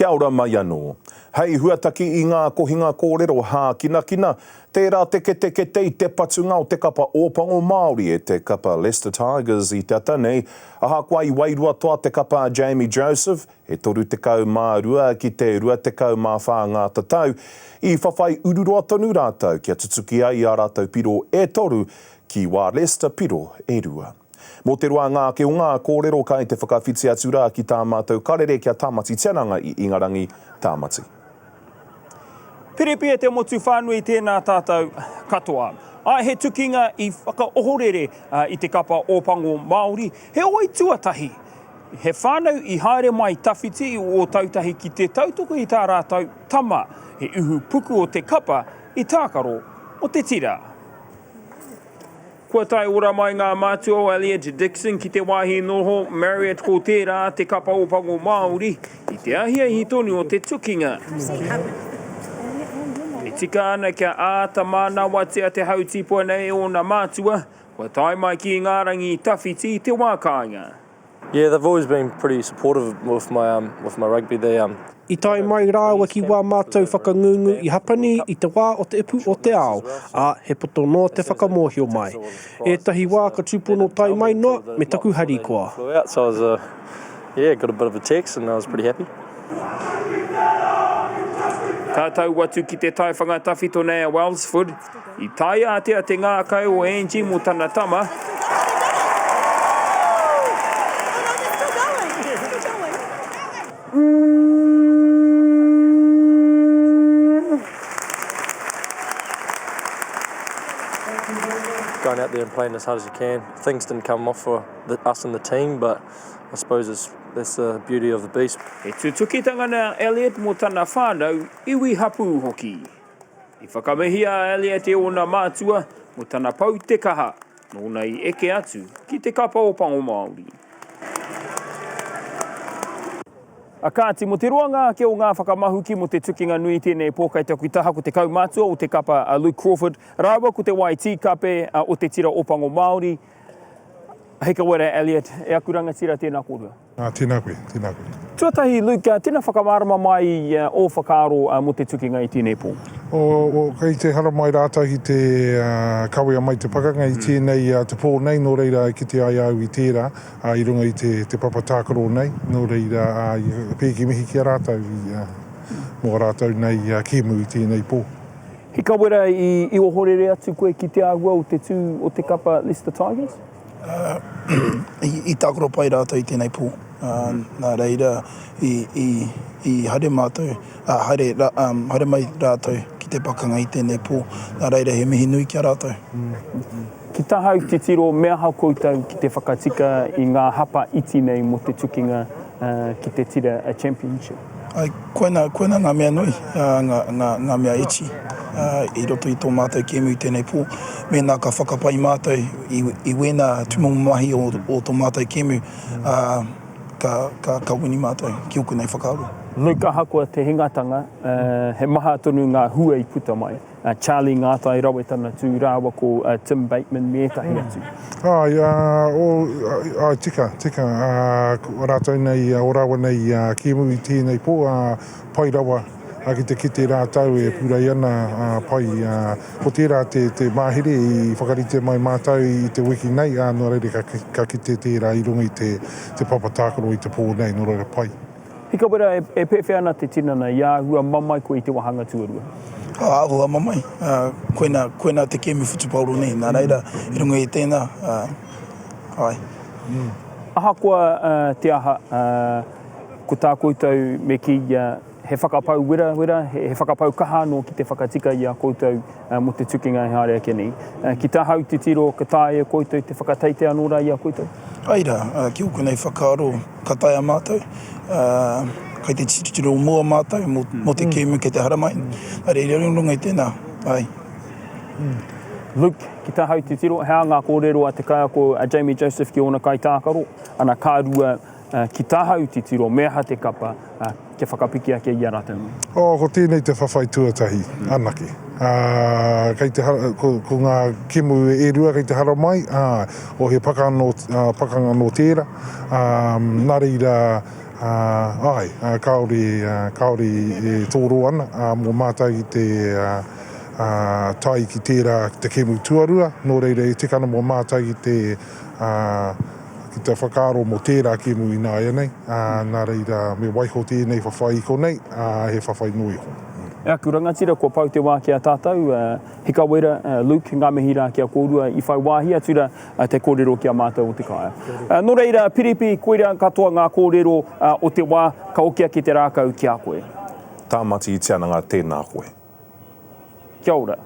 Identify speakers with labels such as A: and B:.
A: Kia ora mai anō. Hei huataki i ngā kohinga kōrero hākinakina, tērā te ketekete i te patunga o te kapa Ōpango Māori e te kapa Leicester Tigers i te ata nei, ahakoa i wairua toa te kapa a Jamie Joseph, he 32 ki te 24 ngā tatau, i whawhai ururoa tonu rātou kia tutuki ai i ā rātou piro e toru ki wā Leicester piro e rua. Mō te roanga ake o ngā kōrero kai te whakawhiti atu rā ki tā mātou karere ki a Tāmati Tiananga i Ingarangi, Tāmati.
B: Piripi e te motu whānui tēnā tātou katoa. Āe he tukinga i whakaohorere i te kapa Ōpango Māori, heoi tuatahi, he whānau i haere mai tawhiti i Ōtautahi ki te tautoko i tā rātou tama, he ihu puku o te kapa i tākaro o te tira. Kua tae ora mai ngā mātua o Elliot Dixon ki te wāhi noho Marriott ko tērā te kapa Ōpango Māori i te ahiahi tonu o te tukinga. E tika ana kia āta mānawatia te hautipua nei e ōna mātua, kua tae mai ki Ingarangi tawhiti i te wā kāinga.
C: Yeah, they've always been pretty supportive with my um with my rugby. They um.
D: I tae mai rāua ki wā mātou whakangungu i Hapani i te wā o te Ipu o te Ao, ā, he poto noa te whakamōhio mai. Ētahi wā ka tūpono tae mai noa me taku harikoa.
B: Ka tau atu ki te taiwhanga tawhito nei a Wellsford, I tae ātea te ngākau o Angie mō tana tama.
C: Going out there and playing as hard as you can. Things didn't come off for the, us and the team, but I suppose it's, that's the beauty of the beast.
B: He tutukitanga nā Elliot mō tana whānau, iwi hapū hoki. I whakamihia a Elliot e ōna mātua mō tana pau te kaha nōna i eke atu ki te kapa o Pango Māori. A kāti, mō te roanga ake o ngā whakamahuki mō te tukinga nui tēnei pō kei taku taha ko te kaumātua o te kapa a Luke Crawford rāua ko te YT kape o te tira o Pango Māori, Hikawera Elliot. E aku rangatira tēnā kōrua.
E: Ā, tēnā koe, tēnā koe.
B: Tuatahi, Luke, tēnā whakamārama mai ō whakaaro mō te tukinga i tēnei pō.
E: O, o, kei te haramai rātou ki te kawea mai te pakanga i tēnei, te pō nei, nō reira e kite ai au i tērā, ā, i runga i te, te papa tākaro nei, nō reira, ā, i pēki mihi ki a rātou i, ā, mō ā rātou nei kēmu i tēnei pō.
B: Hikawera, i, i ohorere atu koe ki te āhua o te tū o te kapa Leicester Tigers?
F: I tākaro pai rātou i tēnei pō. Nā reira, i haere mātou, haere mai rātou ki te pakanga i tēnei pō. Nā reira, he mihi nui ki a rātou.
B: Ki tāhau titiro, me aha koutou ki te whakatika i ngā hapa iti nei mō te tukinga ki te tira championship?
F: Āe, koinā, koinā ngā mea nui, ngā, ngā, ngā mea iti i roto i tō mātou kēmu i tēnei pō. Mēnā ka whakapai mātou i, i wēnā tūmomo mahi o, o tō mātou kēmu, ā, ka, ka, ka wini mātou, ki ōku nei whakaaro.
B: Luke, ahakoa te hingatanga, he maha tonu ngā hua i puta mai. Charlie Ngātai rawe tana tū rāua ko Tim Bateman me ētahi atu.
E: Āe, āe, tika, tika, ā, rātou nei, o rāua nei kēmu i tēnei pō, ā, pai rawa ki te kite rātou e purei ana, ā, pai, ā, ko tērā te, te mahere i whakarite mai mātou i te wiki nei, ā, nō reira ka, ka kite tērā i runga i te, te papa tākaro i te pō nei, nō reira pai.
B: Hikawera, e pēwhea ana te tinana i āhua mamae koe i te wāhanga tuarua?
F: Āhua mamae. Koina, koina te kēmu whutupaoro nei. Nā reira, i runga i tēnā, āe.
B: Ahakoa te aha, ko tā koutou me kī, he whakapau werawera, he whakapau kaha anō ki te whakatika i a koutou mō te tukinga e haere ake nei. Ki tāhau titiro, ka taea e koutou te whakateite anō rā i a koutou?
F: Āe rā, ki ōku nei whakaaro, Ka taea mātou, ā, kei te tirotiro mua mātou mō, mō te kēmu kei te haramai. Nā reira, i runga i tēnā, āe.
B: Luke, ki tāhau titiro, he aha ngā kōrero a te kaiako a Jamie Joseph ki ōna kaitākaro? Ana, ka rua, ki tāhau titiro, me aha te kapa kia whakapiki ake i a rātou mai?
E: Oh, ko tēnei te whawhai tuatahi anake. Ā, kei te hara, ko, ko ngā kemu e rua kei te haramai, ā, oh, he pakanga nō, pakanga nō tērā. Ā, nā reira, Āe, kāore, kāore e tōro ana mō mātou ki te tae ki tērā, ki te kēmu tuarua, nō reira e tika ana mō mātou ki te, ki te whakaaro mō tērā kēmu ināianei, nā reira me waiho tēnei whawhai i konei, he whawhai noa iho.
B: E aku rangatira, kua pau te wā ki a tātou. Hikawera, Luke, ngā mihi rā ki a kōrua i whai wāhi atu rā te kōrero ki a mātou o te kāea. Nō reira, Piripi, koirā katoa ngā kōrero o te wā, ka oki ake te rākau ki a koe.
A: Tāmati Tiananga, tēnā koe.
B: Kia ora.